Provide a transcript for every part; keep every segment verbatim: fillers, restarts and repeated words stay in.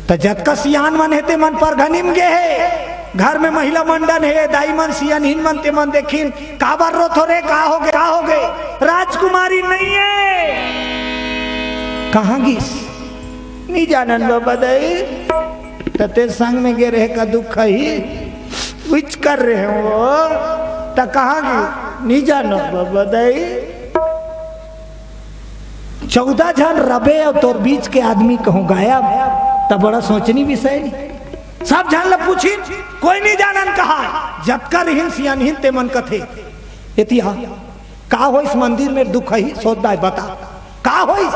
त जतका सियान मन हे, ते मन परघनी म गे हे। घर में महिला मंडन हे, दाई मन, सियानहिन मन, ते मन देखिन, "काबर रोथो रे, का होगे, का होगे?" "राजकुमारी नइ हे।" "कहाँ गिस?" "नी जानन बबा दाई।" "त ते संग में गे रहे का दुख ही, उच कर रहे हो, त कहाँ गिस?" "नी जानन बबा दाई।" चौदह झन रबे अउ तोर बीच के आदमी कहूँ गायब, त बड़ा सोचनी विषय नहीं। सब झन ल पूछिन, कोई नहीं जानन कहा। जतका रिहिन सियानहिन ते मन कथे, "एतिया का होइस मंदिर में दुख ही सोच दाय बता, का होइस?"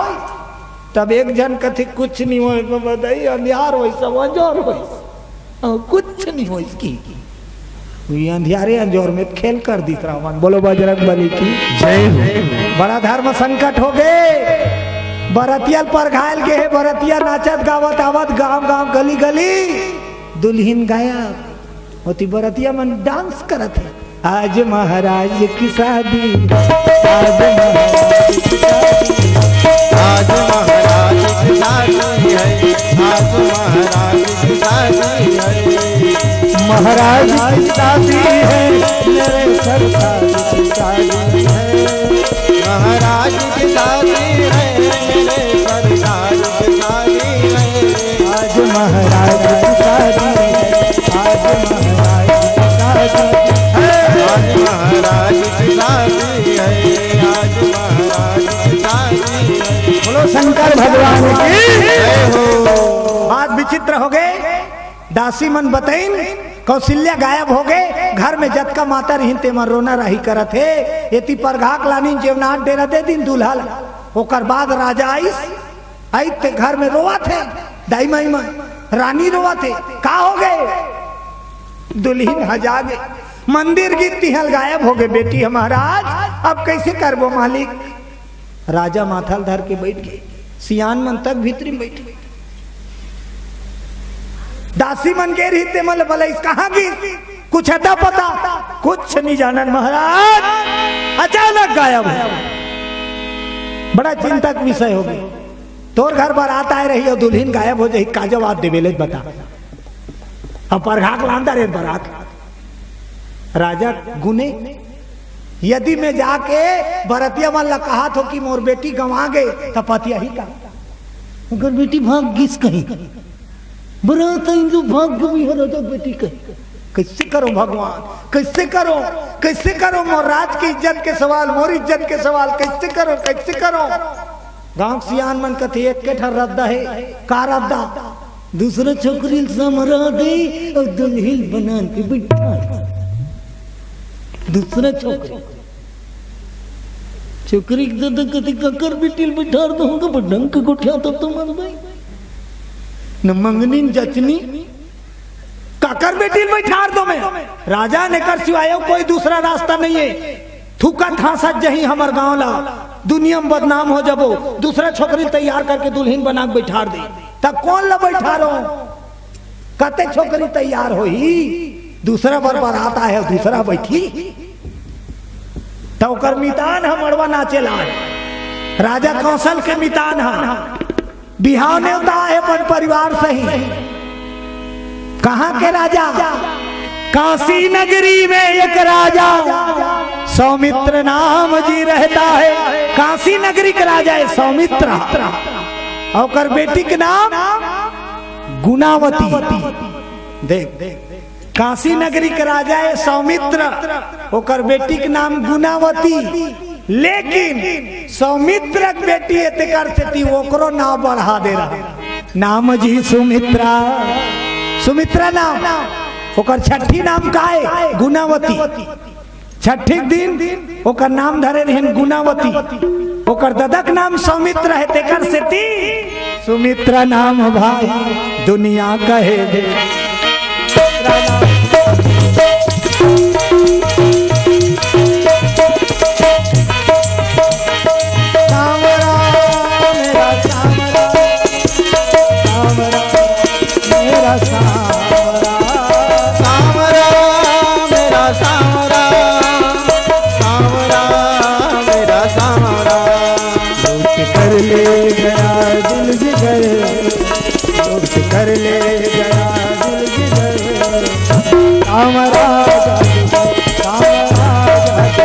तब एक झन कथे, "कुछ नहीं होय बबा दाई, अंधियार होइस, सब अंजोर होइस।" अउ कुछ नहीं होइस कि। ये अंधियारे अंजोर में खेल कर दिस रावण। बोलो बजरंग बली की जय हो। बड़ा धर्म संकट होगे। बरतिया ल परघाय ल गे हे, बरतिया नाचत गावत आवत गांव गांव गली गली, दुल्हिन गायब। ओती बरतिया मन डांस करत हे। आज महाराज की शादी, आज महाराज की शादी, आज महाराज की शादी है, आज महाराज की शादी है। महाराज की शादी है, मेरे सरदार की शादी है। महाराज की शादी है, मेरे सरदार की शादी है। आज महाराज की शादी है, आज महाराज की शादी है। आज महाराज की शादी है, आज महाराज की शादी है। बोलो शंकर भगवान की जय हो। बात विचित्र होगे। दासी मन बतइन, कौशल्या गायब होगे, घर में जतका माता रिहिन ते मन रोना राही करत हे। एती परघा के लानिन जेवनार डेरा दे दिन दूल्हा ल। ओकर बाद राजा आइस, आइस ते घर में रोवत हे, दाई माई मन, रानी रोवत हे, "का होगे?" दुल्हिन हजा गे, "मंदिर गिस तिहां ले गायब होगे बेटी ह महाराज, अब कइसे करबो मालिक?" राजा माथा ल धर के बइठ गे, सियान मन तक भीतरी में बइठे। दासी मन गे रिहिस ते मन ल बलाइस, "कहाँ गिस? कुछ अता पता?" "कुछ नहीं जानन महाराज, अचानक गायब हो।" बड़ा चिंता के विषय होगे। तोर घर बारात आय रही अउ दुल्हिन गायब हो जाही, का जवाब देबे ले बता। अब परघा के लान डारे बारात। राजा गुने, यदि मैं जाके बरतिया मन ला कहत हों कि मोर बेटी गंवा गे, त पतियाही का? ओकर बेटी भाग गिस कहीं। बरात आइन तो भाग गई है राजा बेटी कहीं। कइसे करों भगवान, कइसे करों, कइसे करों? मोर राज के इज्जत के सवाल, मोर इज्जत के सवाल, कइसे करों, कइसे करों? गांव के सियान मन कथे, "एक के ठन रद्दा हे।" "का रद्दा?" "दूसरा छोकरी ल समरा दे अउ दुल्हिन बना के बिठा दे।" दूसरा छोकरी, छोकरी के ददा कथे, "काकर बेटी ल बिठार दो, हमका बड़ ढंग के गोठिया तब तो मर गई। न मंगनी न जचनी, काकर बेटी ल बिठार दो मैं?" राजा ने कर सिवाय कोई दूसरा रास्ता नहीं है। थूकत हाँसत जही हमर गांव ला, दुनिया में बदनाम हो जबो। दूसरा छोकरी तैयार करके दुल्हिन बना के बैठार दे। त कोन ला बैठारो? कते छोकरी तैयार होही? दूसरा बर बारात आए हे, दूसरा बैठी। त ओकर मितान ह मड़वा नाचे ला। राजा कौशल के मितान ह। बिहाव नेवता हे अपन परिवार सही। कहाँ के राजा? काशी नगरी में एक राजा सौमित्र नाम जी रहता है। काशी नगरी के राजा हे सौमित्र, अउ ओकर बेटी के नाम गुनावती। देख, काशी नगरी के राजा हे सौमित्र, ओकर बेटी के नाम गुनावती। लेकिन सौमित्र के बेटी हे तेकर सेती ओकरो नाम बढ़ा दे रहा। नाम जी सुमित्रा, सुमित्रा नाम, ओकर छठी नाम का हे? गुनावती। छठी के दिन ओकर नाम धरे रहन गुनावती। ओकर ददा के नाम सौमित्र हे, तेकर सेती सुमित्रा नाम भाई दुनिया कहे। सांवरा मेरा सांवरा, सांवरा मेरा सांवरा। सांवरा मेरा सांवरा, सांवरा मेरा सांवरा। दोस्त कर ले गया दिल जिगर, दोस्त कर ले गया दिल जिगर, कामराज, कामराज,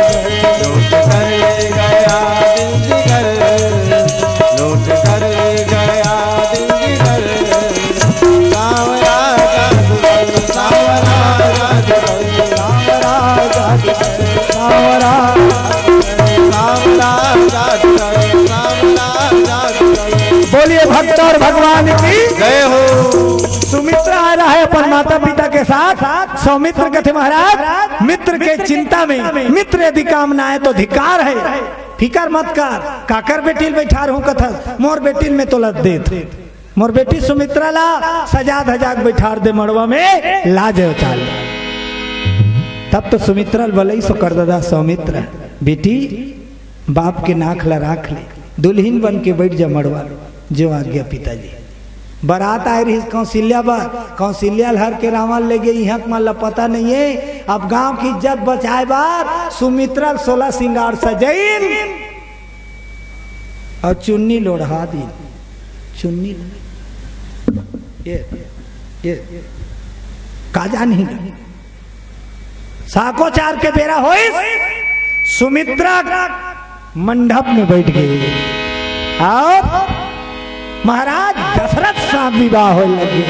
लूट कर ले गया दिल जिगर, लूट कर ले गया दिल जिगर, कामराज, कामराज, कामराज, कामराज। बोलिए भक्त और भगवान की जय हो। सुमित्रा आ रहा है अपन माता पिता के साथ। सौमित्र कथे महाराज, मित्र के चिंता में, मित्र यदि काम ना आए तो धिक्कार है। फिकर मत कर, काकर बेटी ल बैठार हूँ कथस, मोर बेटी ल में तो लद देत। मोर बेटी सुमित्रा ला सजा धजा के बैठार दे मड़वा में, लाज है उतार ले। तब तो सुमित्रा ल बलई सो कर ददा सौमित्र, बेटी, बाप के नाक ला राख ले, दुल्हिन बन के बैठ जा मड़वा में, जो आज्ञा पिताजी। बरात आए रहिस कौशल्या बर, कौशल्या ल हर के रावण ले गे, इहाँ के मन ला पता नहीं है। अब गांव की इज्जत बचाए बर सुमित्रा ल सोलह सिंगार सजइन और चुन्नी लोढ़ा दिन, चुन्नी ये, ये काजा नहीं। साकोचार के बेरा होइस, सुमित्रा मंडप में बैठ गई और महाराज दशरथ साथ विवाह हो लगे।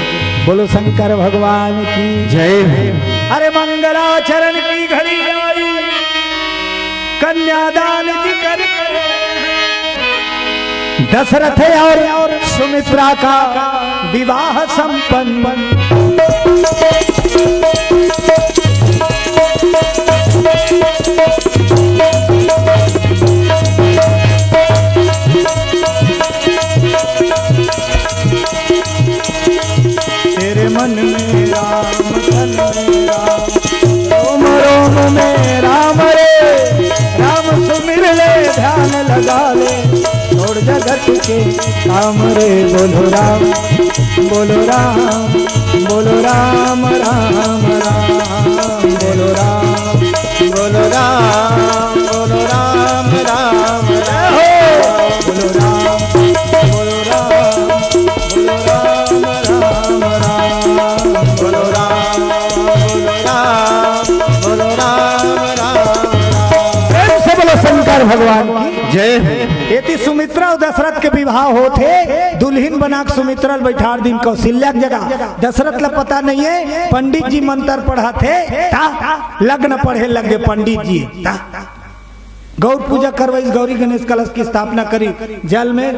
बोलो शंकर भगवान की जय। अरे मंगलाचरण की घड़ी आई, कन्यादान की कर दशरथ और सुमित्रा का विवाह संपन्न। तेरे मन में राम, तन में राम, रोम रोम में राम रे। राम सुमिर ले, ध्यान लगा ले, छोड़ जगत के काम रे। बोलो राम, बोलो राम, बोलो राम, राम राम। बोलो राम, बोलो राम, बोलो राम, राम राम। बोलो राम, बोलो राम, बोलो राम, राम राम। बोलो राम, बोलो राम, बोलो राम, राम राम। प्रेम से बोलो शंकर भगवान की जय। एती सुमित्रा और दशरथ के विवाह होत हे, दुल्हिन बना के सुमित्रा ल बैठार दिन कौशल्या के जगह। दशरथ ला पता नहीं है, पंडित जी मंत्र पढ़त हे, ता लग्न पढ़े लग गे पंडित जी। ता गौर पूजा करवाइस, गौरी गणेश कलश की स्थापना करी, जल में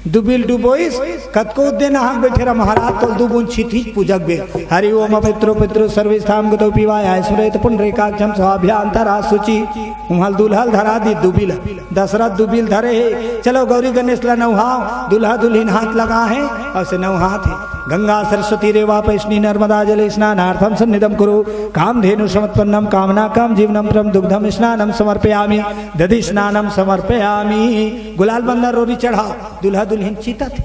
दुबिल डुबोइस, कतको दिन आहां बैठे रहा महाराज, तो दू बूंद छिटहिच पूजक बे। हरि ओम पितरो पितरो सर्वेष्ठाम गतौ पीवाय आय सुरेत पुंडरीकाक्षम स्वाभ्यांतरा शुचि। उहां दूल्हा ल धरा दी दुबिल, दशरथ दुबिल धरे हे। चलो गौरी गणेश ला नौहाओ, दूल्हा दुल्हिन हाथ लगा हे, असे नौहात हे। गंगा सरस्वती रेवा पैष्णी नर्मदा जले स्नानार्थम सन्निधम कुरु। कामधेनु समत्पन्नम कामना काम जीवनम परम दुग्धम स्नानम समर्पयामि। दधि स्नानम समर्पयामि। गुलाल बंदा रोरी चढ़ाओ, दूल्हा दुल्हिन चीतत हे।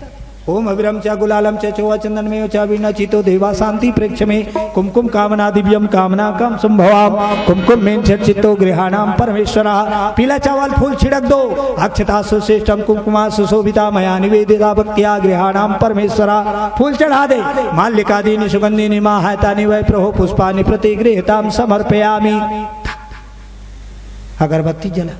ओम अबीरम च गुलालम च चोवा चंदनमेव च वीणा चितो देवा शांति प्रेक्ष में। कुमकुम कामना दिव्यम कामना काम संभवाम। कुमकुम में चित्तो गृहाणाम परमेश्वरा। पीला चावल फूल छिड़क दो। अक्षता सुश्रेष्ठम कुमकुमा सुशोभिता मया निवेदिता भक्तिया गृहाणाम परमेश्वरा। फूल चढ़ा दे। माल्लिकादीनि सुगंधीनि माहायतानि वै प्रभो पुष्पाणि प्रतिगृह्यताम समर्पयामि। अगरबत्ती जला।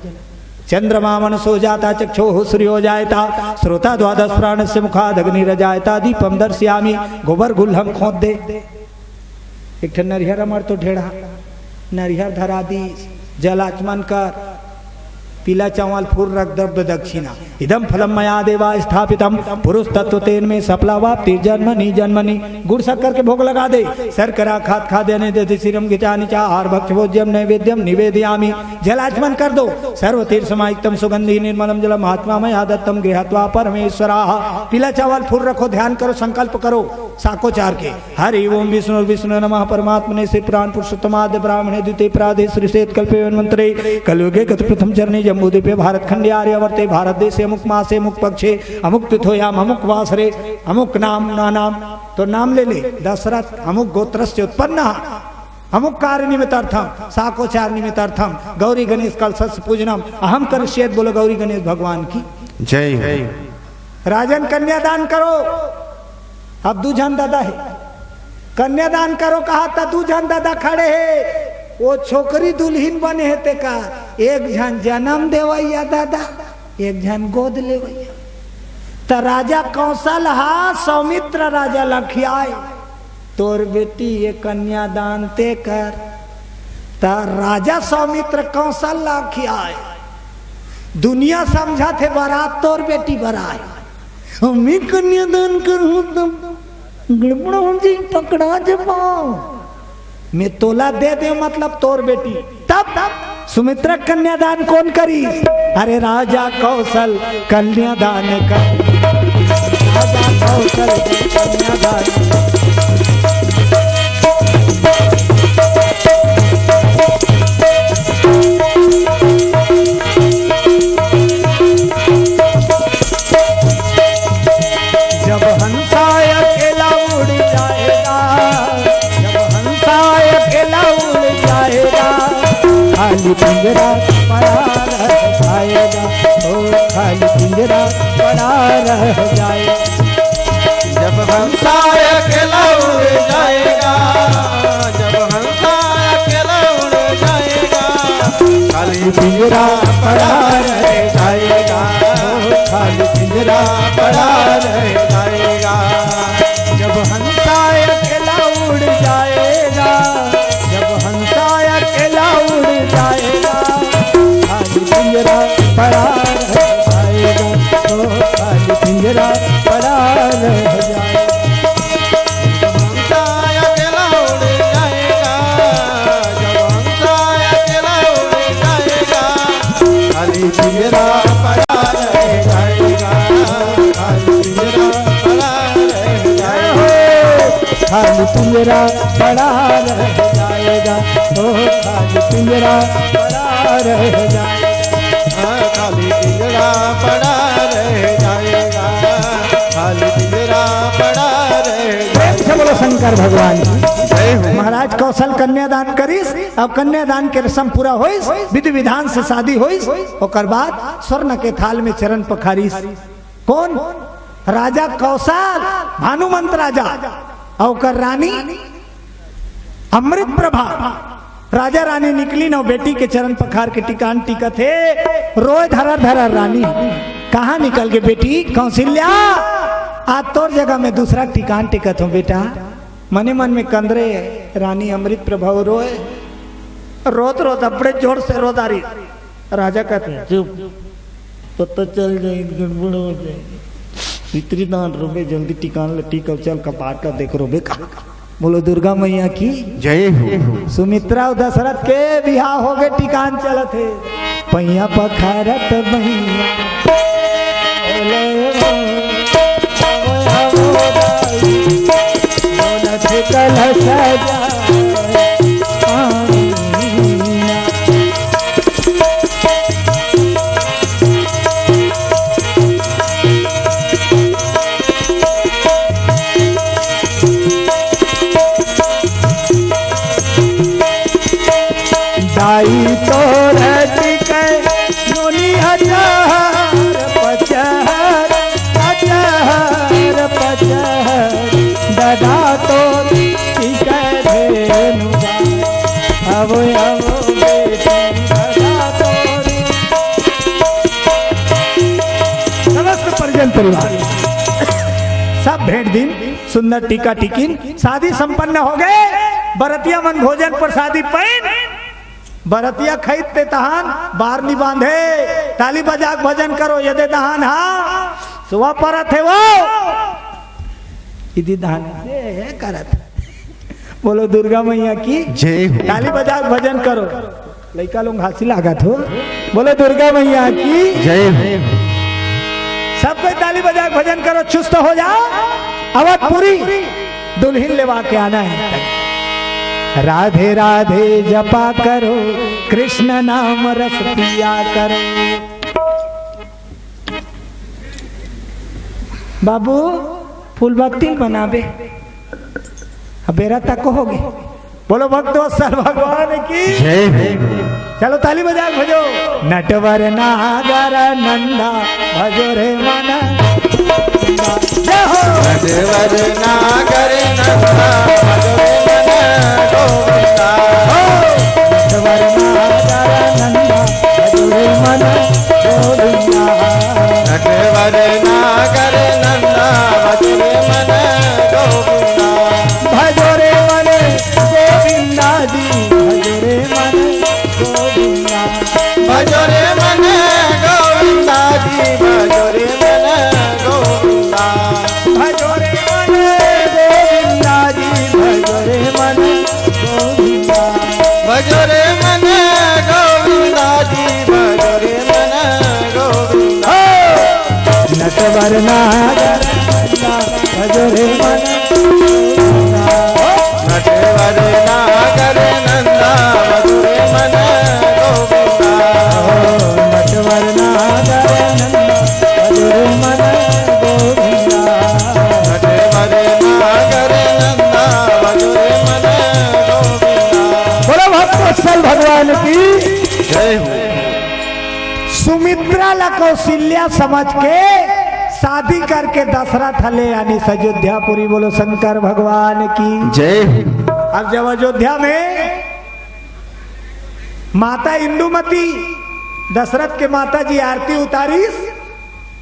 चंद्रमा मनसो जाता चक्षुः सूर्यो जायता। श्रोता द्वादश प्राणस्य मुखादग्निरजायता। दीपम दर्शयामि। गोबर गुल्हम खोद दे। एक ठन नरिहर अमर तो ढेढ़ा। नरिहर धरा दी। जल आचमन कर। पीला चावल फूल रख द्रव्य दक्षिणा। इदम फलम मया देवा स्थापितम। पुरुष तत्व तेन में सफला वाप्ति जन्मनि जन्मनि। गुड़ शक्कर के भोग लगा दे। शर्करा खात खाद्यानि दधि क्षीरम घृतानि च आहार भक्ष्य भोज्यम नैवेद्यम निवेदयामि। जल आचमन कर दो। सर्व तीर्थ समायुक्तम सुगंधि निर्मलम जलम आत्मा मया दत्तम गृहत्वा परमेश्वरा। पीला चावल फूल रखो, ध्यान करो, संकल्प करो साकोचार के। हरि ओम विष्णु विष्णु नमः परमात्मने श्री पुराण पुरुषोत्तमाद्य ब्राह्मणे द्वितीय प्रादे श्री श्वेत कल्पे मंत्रे कलयुगे कत प्रथम चरणे जम्बूद्वीपे भारत खंडे आर्यावर्ते भारत देशे अमुक मासे अमुक पक्षे अमुक तिथोयाम अमुक वासरे अमुक नाम ना नाम, तो नाम ले ले, दशरथ अमुक गोत्र से उत्पन्न, अमुक कार्य निमित्त अर्थम, साकोचार निमित्त अर्थम, गौरी गणेश कलशस्य पूजनम अहम करिष्येत। बोलो गौरी गणेश भगवान की जय। राजन कन्यादान करो। अब दू झन ददा हे, कन्यादान करो कहा त दू झन ददा खड़े हे। वो छोकरी दुल्हिन बने हे तेकर एक झन जनम देवइया ददा, एक झन गोद लेवइया। त राजा कौशल हा सौमित्र राजा ल खियाय, "तोर बेटी ये कन्यादान ते कर।" त राजा सौमित्र कौशल ल खियाय, दुनिया समझत हे बरात तोर बेटी बर आय। अउ मैं कन्यादान करहूं त गड़बड़ हो जी, पकड़ा जबो। मैं तोला दे दे मतलब तोर बेटी। तब सुमित्रा कन्यादान कोन करी? अरे राजा कौशल कन्यादान कर, राजा कौशल कन्यादान। जब हंसा अकेला उड़ जाएगा, जब हंसा अकेला उड़ जाएगा, खाली पिंजरा पड़ा रह जाएगा, ओ खाली पिंजरा पड़ा रह जाएगा। जब हंसा अकेला उड़ जाएगा, जब हंसा अकेला उड़ जाएगा, खाली पिंजरा पड़ा रह जाएगा, खाली पिंजरा पड़ा रह जाएगा। जब हंसा अकेला उड़ जाएगा, जब हंसा अकेला उड़ जाएगा, खाली पिंजरा पड़ा रह जाएगा, ओ खाली पिंजरा पड़ा रह जाएगा। हंसा अकेला उड़ जाएगा, जब हंसा अकेला उड़ जाएगा, खाली पिंजरा पड़ा रह जाएगा, खाली पिंजरा पड़ा रह जाएगा। खाली पिंजरा पड़ा रह जाएगा, ओ खाली पिंजरा पड़ा रह जाएगा। हाँ, खाली पिंजरा पड़ा रह जाएगा, खाली पिंजरा पड़ा रह जाएगा। प्रेम से बोलो शंकर भगवान की। जय हो। महाराज कौशल कन्यादान करिस, अब कन्यादान के रसम पूरा होइस, विधि विधान से शादी होइस, ओकर बाद स्वर्ण के थाल में चरण पखारिस। कोन? राजा कौशल, भानुमंत राजा, अउ ओकर रानी अमृत प्रभा। राजा रानी निकलिन अउ बेटी के चरण पखार के टिकान टिकत हे, रोय धरर धरर रानी। कहाँ निकल गे बेटी कौशल्या? आज तोर जगह में दूसरा टिकान टिकत हों बेटा। मने मन में कंदरे रानी अमृत प्रभा रोय, रोत रोत अब्बड़े जोर से रो डारिस। राजा कहत हे, "चुप, पता चल जाही, गड़बड़ हो जाही। भीतरी दान रोबे, जल्दी टिकान ल टिक अउ चल कपाट ल देख रोबे का।" बोलो दुर्गा मैया की जय हो। सुमित्रा अउ दशरथ के बिहाव होगे, टिकान चलत हे। पैया पखारत मैया, बोले वो, ओए हो दाई, बोलत कलश जाए। दाई तोर टिकै नोनी हजार पचहर, हजार पचहर। दादा तोर टिकै धेनु गाय। अवो, अवो बेटी दादा तोर। समस्त परिजन परिवार सब भेंट दिन सुंदर टीका टिकिन, शादी संपन्न होगे। बरतिया मन भोजन प्रसादी पाइन। बरतिया खइत ते तहान बारनी बांधे, ताली बजा के भजन करो, यदे तहान हा सुवा परत हे वो। इदी तहान ये करत। बोलो दुर्गा मैया की जय हो। ताली बजा के भजन करो। लइका लोग हासी लागत हो। बोलो दुर्गा मैया की जय हो। सब कोई ताली बजा के भजन करो, चुस्त हो जाओ। अवधपुरी दुल्हिन लेवा के आना है। राधे राधे जपा करो, कृष्ण नाम रस पिया करो। बाबू, फूल बत्ती बनाबे, अब बेरा तक होगे। बोलो भक्तवत्सल भगवान की जय हो। चलो ताली बजा के भजो। नटवर नागर नंदा भजो रे मन। जय हो। नटवर नागर नंदा भजो रे मन गोविंदा। हो। नटवर नागर नंदा भजो रे मन गोविंदा। नटवर नागर नंदा भजो रे मन गोविंदा। भजो रे मन गोविंदा जी, भजो रे मन गोविंदा। भजो रे मन गोविंदा जी, भजो रे मन गोविंदा। भजो रे मन गोविंदा जी, भजो रे मन गोविंदा। भजो रे मन गोविंदा जी, भजो रे मन गोविंदा। नटवर नागर नंदा भजो रे मन गोविंदा। नटवर नागर नंदा भजो रे मन गोविंदा। नटवर नागर नंदा भजो रे मन गोविंदा। नटवर नागर नंदा भजो रे मन गोविंदा। बोलो भक्त वत्सल भगवान की जय हो। सुमित्रा ला कौशल्या समझ के शादी करके दशरथ हले यानी अयोध्यापुरी। बोलो शंकर भगवान की जय हो। अब जब अयोध्या में माता इंदुमती दशरथ के माता जी आरती उतारिस,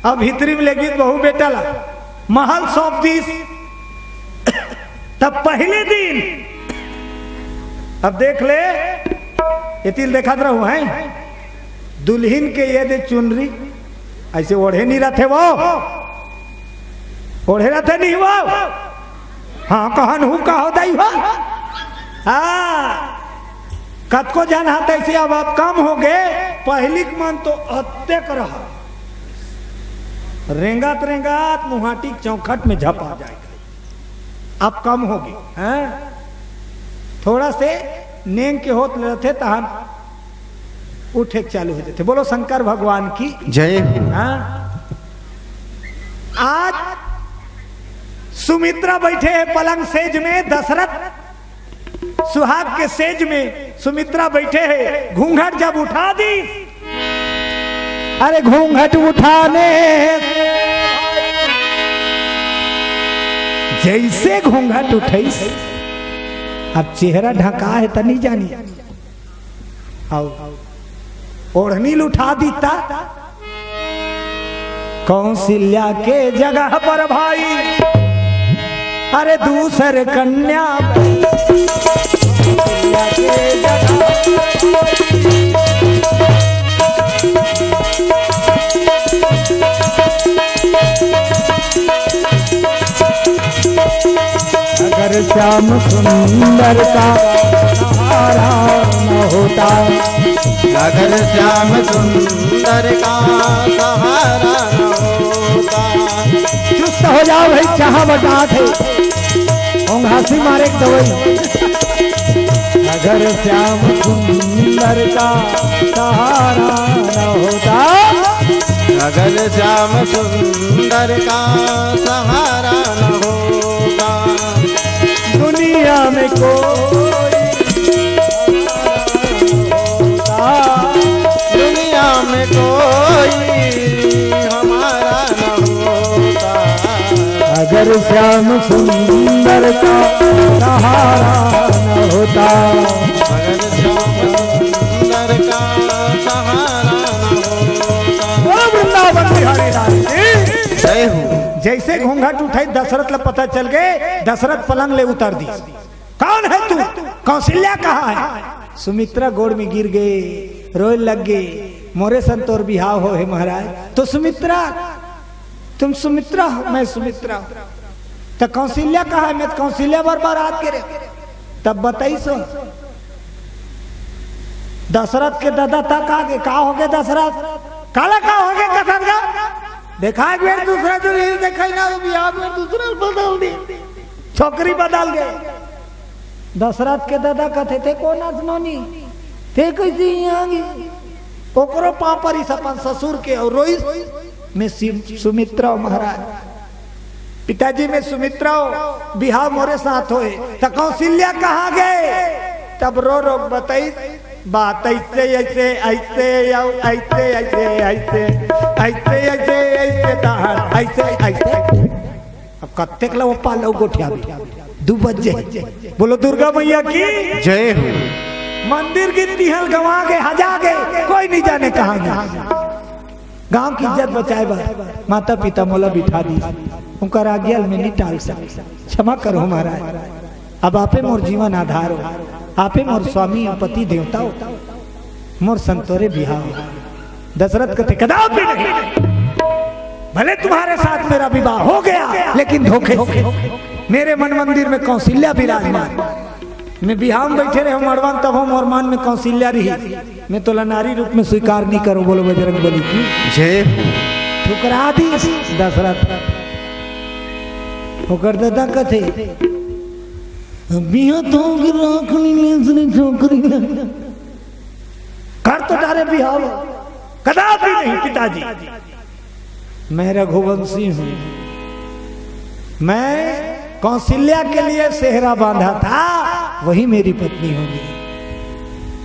अब भीतरी में लेगिस बहू बेटा ला महल सौंप दिस। तब पहले दिन, अब देख ले, ये तिल देखत रहू हैं, दुल्हिन के ये दे चुनरी, ऐसे ओढ़े नहीं रहते वो, ओढ़े रहते नहीं वो। हाँ, कहन हूँ कहो दाई हो। हाँ, कतको जन हा तैसे अब, अब कम हो गए, पहली के मन तो अत्तेक रहा, रेंगात रेंगात मुहाटी के चौखट में झपा जाए। अब कम हो गए हैं, थोड़ा से नेंग के होत रहते तहन उठे के चालू हो जाते। बोलो शंकर भगवान की जय हो। हाँ? आज सुमित्रा बैठे हैं पलंग सेज में, दशरथ सुहाग के सेज में सुमित्रा बैठे हैं। घूंघट जब उठा दी, अरे घूंघट उठाने, जैसे घूंघट उठाइस, अब चेहरा ढका है त नहीं जानी, आओ ओढ़नी ल उठा दीता। कौशल्या के जगह पर भाई, अरे दूसर कन्या। कौशल्या के जगह अगर श्याम सुंदर का सहारा न होता, अगर श्याम सुंदर का सहारा न होता। चुस्त हो जाओ भाई, चाहा बटा थे, ओंघासी मारे एक दवाई। अगर श्याम सुंदर का सहारा न होता, अगर श्याम सुंदर का सहारा न होता, दुनिया में कोई होता, दुनिया में कोई हमारा न होता। अगर श्याम सुंदर का सहारा न होता, अगर श्याम सुंदर का सहारा न होता। बोलो वृंदावन बिहारी लाल की जय हो। जैसे घूंघट उठाई, दशरथ ला पता चल गए, दशरथ पलंग ले उतार दी। कौन है तू? कौशल्या कहाँ है? सुमित्रा गोड़ में गिर गए, रोए लग गए, मोरे सन तोर बिहाव हो हे महाराज। तो सुमित्रा, तुम सुमित्रा हो? मैं सुमित्रा हूँ। तो कौशल्या कहाँ है? मैं तो कौशल्या बर बारात के रे। तब बताई सो, दशरथ के दादा तक आ गए। का हो गए दशरथ? काला का हो गए कथन का? देखा एक बेर दूसरा जो रील देखा ही ना, वो भी आप बेर दूसरा बदल दी, छोकरी बदल गए। दशरथ के दादा कथे, "थे कोन अस नोनी? थे कैसे यहाँ आ गई?" ओकरो पाँव परिस अपन ससुर के और रोइस में सि-, सुमित्रा महाराज, पिताजी में सुमित्रा हो, बिहाव मोरे साथ होए, त कौशल्या कहाँ गए? तब रो रो बताइस, बात ऐसे, ऐसे, ऐसे, अउ ऐसे, ऐसे, ऐसे, ऐसे, ऐसे, ऐसे, तहन ऐसे, ऐसे। अब कत्तेक ला वो पालव गोठिया भी। दू बजे। बोलो दुर्गा मैया की। जय हो। मंदिर गिन दिहल गंवा गे, हजा गे, कोई नहीं जाने कहाँ गे। गांव के इज्जत बचाए बर माता पिता मोला बिठा दिस, उनकर आज्ञा ल मैं नहीं टाल सकंव। क्षमा करहू महाराज, अब आपे मोर जीवन आधार हो, आपे मोर स्वामी हो, पति देवता हो, मोर संतोरे बिहाव हो। दशरथ कथे, कदापि नहीं, भले तुम्हारे साथ मेरा विवाह हो गया, लेकिन धोखे से। मेरे मन मंदिर में कौशल्या विराजमान। मैं बिहाव में बैठे रहेंव मड़वा में, तभो मोर मन में कौशल्या रही। मैं तोला नारी रूप में स्वीकार नहीं करंव। बोलो बजरंग बली की। जय हो। ठुकरा दिस दशरथ। ओकर ददा कथे, "बिहा तो के राख नहीं लेस रे छोकरी ला।" कर तो डारे बिहाव। कदापि नहीं पिताजी। मैं रघुवंशी हूँ। मैं कौशल्या के लिए सेहरा बांधा था, वही मेरी पत्नी होगी।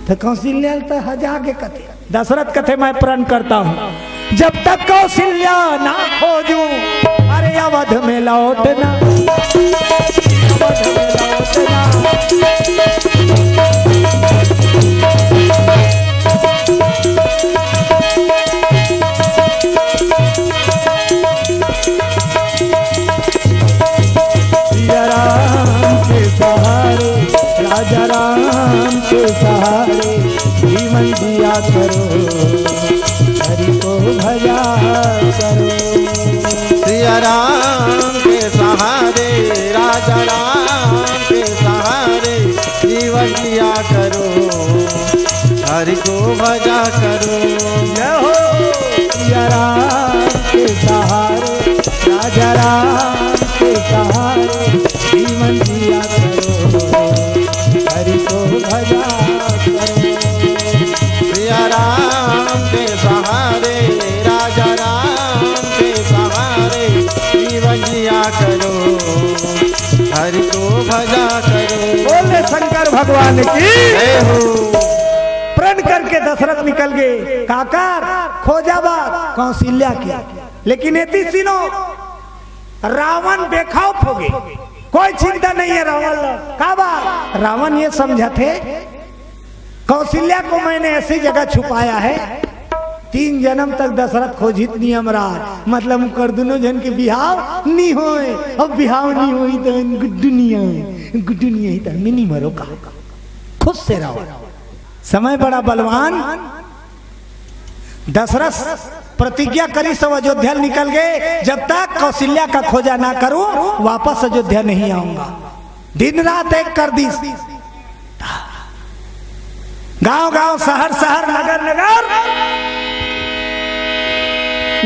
तो कौशल्या तो हजा गे कथे, दशरथ कथे, मैं प्रण करता हूँ, जब तक कौशल्या ना खोजूं, अरे अवध में लौटना, अवध में लौटना। सिया राम के सहारे, राजा राम के सहारे, जीवन जिया करो, हरि को भजा करो। सिया राम के सहारे, राजा राम के सहारे, जीवन जिया करो, हरि को भजा करो। जय हो। सिया राम के सहारे, राजा राम के सहारे, जीवन जिया करो, हरि को भजा करो। सिया राम के सहारे, राजा राम के सहारे, जीवन जिया करो, हरि को भजा करो। बोले शंकर भगवान की। जय हो। प्रण करके दशरथ निकल गे, काकर खोजा बर कौशल्या के। लेकिन एती सुनो, रावण बेखौफ हो गे, कोई चिंता नहीं है रावण ला। काबर? रावण ये समझथे, कौशल्या को मैंने ऐसी जगह छुपाया है, तीन जन्म तक दशरथ खोजित नियम राज, मतलब उनकर दुनों झन के बिहाव नहीं होय। अब बिहाव नहीं होय तो गुड्डू नहीं आय, गुड्डू नहीं आय तो मैं नहीं मरो का। खुश से रहो। समय बड़ा बलवान। दशरथ प्रतिज्ञा करिस, सब अयोध्या निकल गे, जब तक कौशल्या का खोजा ना करूं, वापस अयोध्या नहीं आऊंगा। दिन रात एक कर दिस। गांव गांव, शहर शहर, नगर नगर,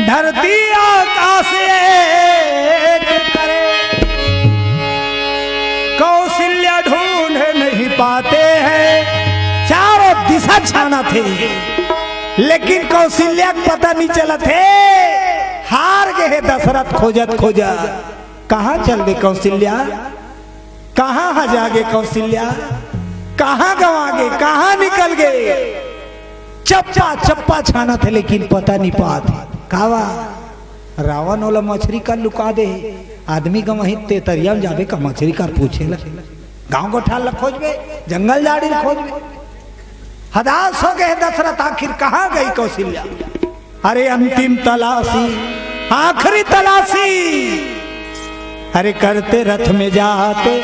धरती आकाश एक करे, कौशल्या ढूंढ नहीं पाते हैं। चारों दिशा छानथे, लेकिन कौशल्या के पता नहीं चलथे। हार गे हे दशरथ खोजत खोजत। कहाँ चल दे कौशल्या? कहाँ हजा गे कौशल्या? कहाँ गंवा गे? कहाँ निकल गे? चप्पा चप्पा छानथे, लेकिन पता नहीं पाथे। काबर? रावण ओला मछरी कर लुका दे हे। आदमी गंवाही ते तरिया में जाबे का मछरी कर पूछे ला? गांव गोठार ला खोजबे, जंगल झाड़ी ला खोजबे। हताश हो गे हे दशरथ, आखिर कहाँ गई कौशल्या? अरे अंतिम तलाशी, आखिरी तलाशी। अरे करते रथ में जाते,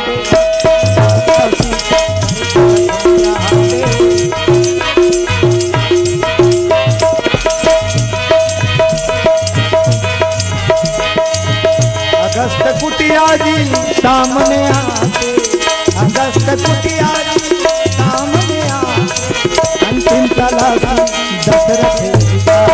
अगस्त कुटिया जी सामने आते, अगस्त कुटिया जी सामने आते, अंतिम तलाशी दशरथ जी का।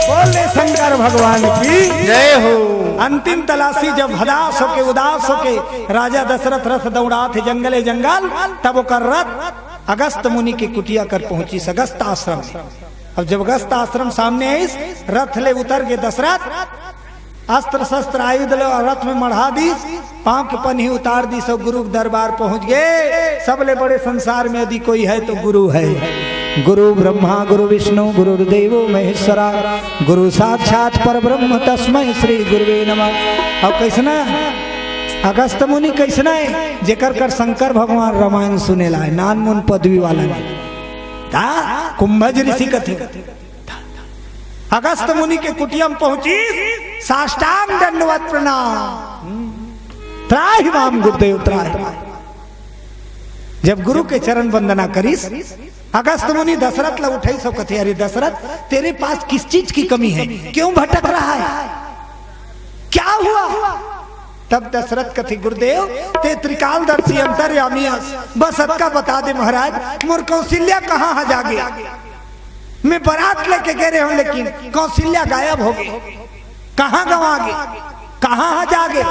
बोले शंकर भगवान की। जय हो। अंतिम तलाशी जब हताश होके, उदास होके राजा दशरथ रथ दौड़ात हे जंगले जंगल, तब ओकर रथ अगस्त मुनि के कुटिया कर पहुंचिस, अगस्त आश्रम में। अब जब अगस्त आश्रम सामने आइस, रथ ले उतर गे दशरथ, अस्त्र शस्त्र आयुध ल रथ में मढ़ा दिस, पांव के पनही उतार दिस अउ गुरु के दरबार पहुंच गे। सबले बड़े संसार में यदि कोई है तो गुरु है। गुरु ब्रह्मा गुरु विष्णु गुरुर्देवो महेश्वरा, गुरु साक्षात परब्रह्म तस्मै श्री गुरुवे नमः। अउ कइसना अगस्त मुनि कइसना हे, जेकर कर शंकर भगवान रामायण सुने ला हे, नानमुन पदवी वाला नहीं। ता कुंभज ऋषि कथे। अगस्त मुनि के कुटिया म पहुंचिस, साष्टांग दंडवत प्रणाम। त्राहि माम गुरुदेव, त्राहि माम। जब गुरु के चरण वंदना करिस, अगस्त मुनि दशरथ ला उठाइस अउ कथे, "अरे दशरथ, तेरे पास किस चीज की कमी है? क्यों भटक रहा है? क्या हुआ?" तब दशरथ कथे, "गुरुदेव, तें त्रिकालदर्शी अंतर्यामी अस, बस अतका बता दे महाराज, मोर कौशल्या कहाँ हजा गे? मैं बरात लेके गे रहेंव, लेकिन कौशल्या गायब हो गे, कहाँ गंवा गे, कहाँ हजा गे?"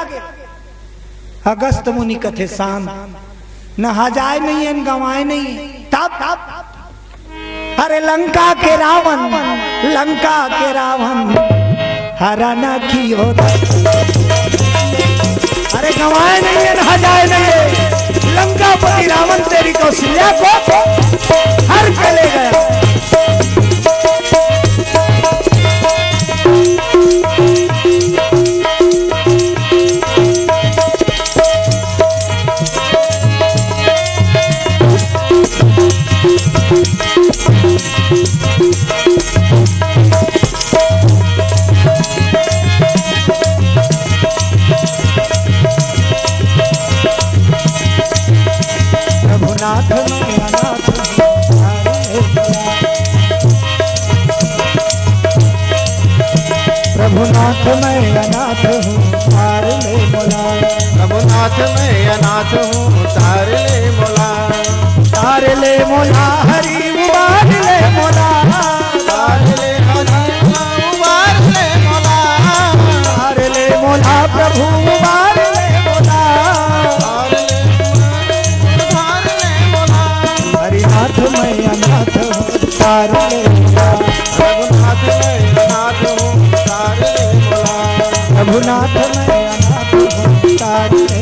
अगस्त मुनि कथे, "शांत, न हजाय नहीं हे, न गंवाय नहीं हे।" तब, तब अरे लंका के रावण, लंका के रावण हरण कियो। अरे गंवाय नहीं हे, हजाय नहीं हे। लंकापति रावण तेरी कौशल्या को हर के ले गया। प्रभुनाथ मैं अनाथ हूँ, प्रभुनाथ मैं अनाथ हूँ, तार ले मोला। प्रभुनाथ मैं अनाथ हूँ, तार ले मोला। तार ले मोला हरि, उबार ले मोला। तार ले मोला, उबार ले मोला। तार ले मोला प्रभु, उबार ले मोला। तार ले मोला, उबार ले मोला। हरिनाथ मैं अनाथ हूँ, तार ले मोला। रघुनाथ मैं अनाथ हूँ, तार ले मोला। रघुनाथ मैं अनाथ हूँ, तार ले